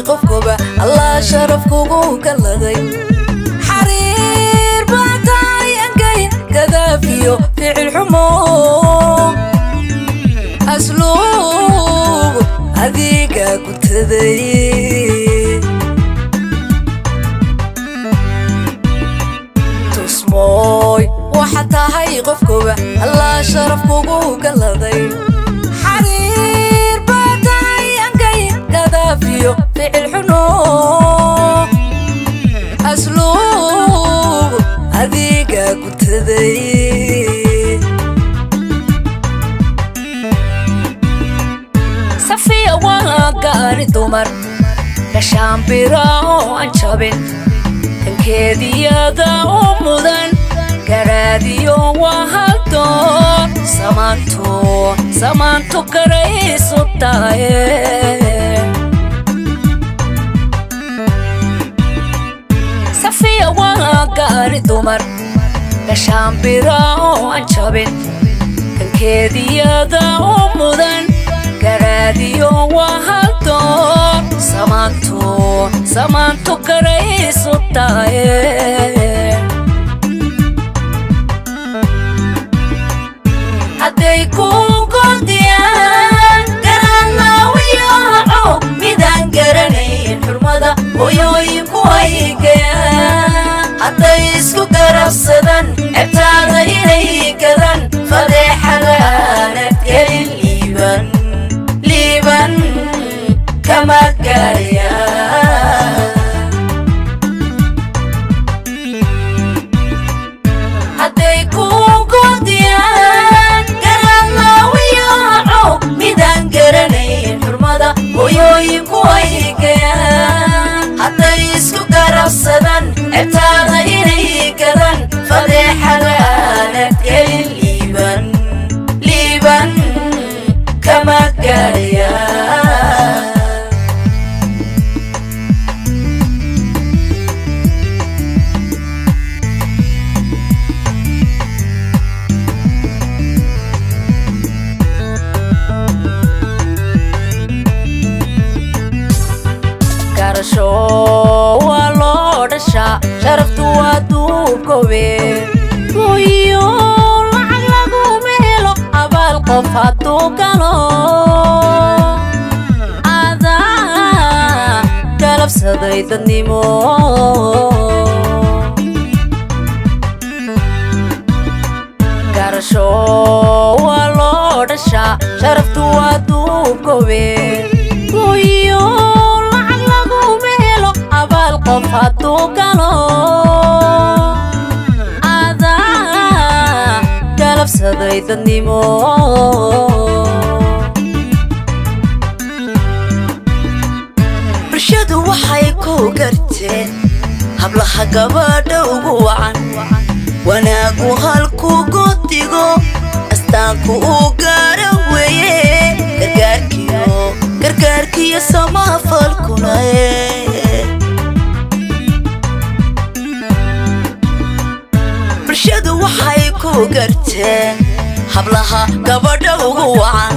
Qofkuba Allah sharaf kugu galaday. Xariir baa tahay angay gadaafiyo ficil xumo. Asluub adiga gutaday. Tusmooy, waxa tahay qofkuba Allah sharaf kugu galaday. Xariir baa tahay angay gadaafiyo ficil xuno. Asluub adiga gutaday. Safiya waa gaari dumar, gashaanbira oo aan jabin, kankeediyada u mudan, garaadiyo waa haldoon. Samaantu samaantu garaysu tahaye. Safiya waa gaari dumar, gashaanbira oo aan jabin, kankeediyada u mudan, garaadiyo waa haldoon. Samaantu samaantu garaysu tahaye. Hadday ku godiyaan garanaawiyaco, midaan garanayn xurmada hooyooyinku haygayaan. Hadday isku garabsadan cebtaada inay gadan, fadeexadaanad gelin, liiban liiban kama gaarayaan. Hadday ku godiyaan garanaawiyaco, midaan garanayn xurmada hooyooyinku haygayaan. Hadday isku garabsadan cebtaada inay gadan, fadeexadaanad gelin, liiban liiban kama gaarayaan. Garasho waa loo dhashaa, sharaftu waa duubkobe. Gooyo lacag laguma helo abaal qof hadduu galo. Adaa galabsaday dadnimo. Garasho waa loo dhashaa, sharaftu waa duubkobe. Gooyo lacag laguma helo abaal qof hadduu galo. Adaa galabsaday dadnimo. Bulshadu waxay ku garteen hablaha gabadha ugu wacan, wanaagu halku godigo, astaanku uu gaara weeye, gargaarkiyo gargaarkiyo samafalkuna. Bulshadu waxay ku garteen hablaha gabadha ugu wacan,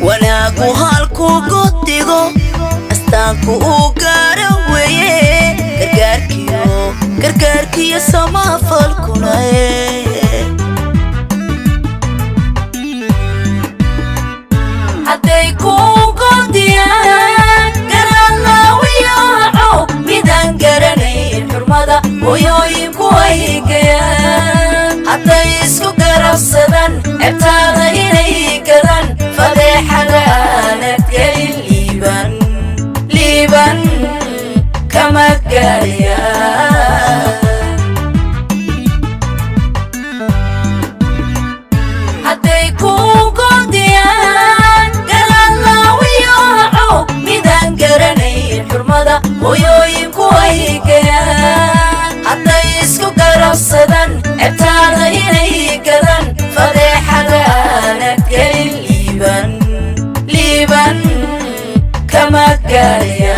wanaagu halku godigo, astaanku uu gaara weeye, gargaarkiyo gargaarkiyo samafalkuna. Hadday ku godiyaan garanaawiyaco, midaan garanayn xurmada hooyooyinku haygayaan. Hadday isku garabsadan cebtaada inay gadan, fadeexadaanad gelin, liiban liiban kama gaarayaan. Hadday ku godiyaan garanaawiyaco, midaan garanayn xurmada hooyooyinku haygayaan. Hadday isku garabsadan cebtaada inay gadan, fadeexadaanad gelin, liiban liiban kama gaarayaan.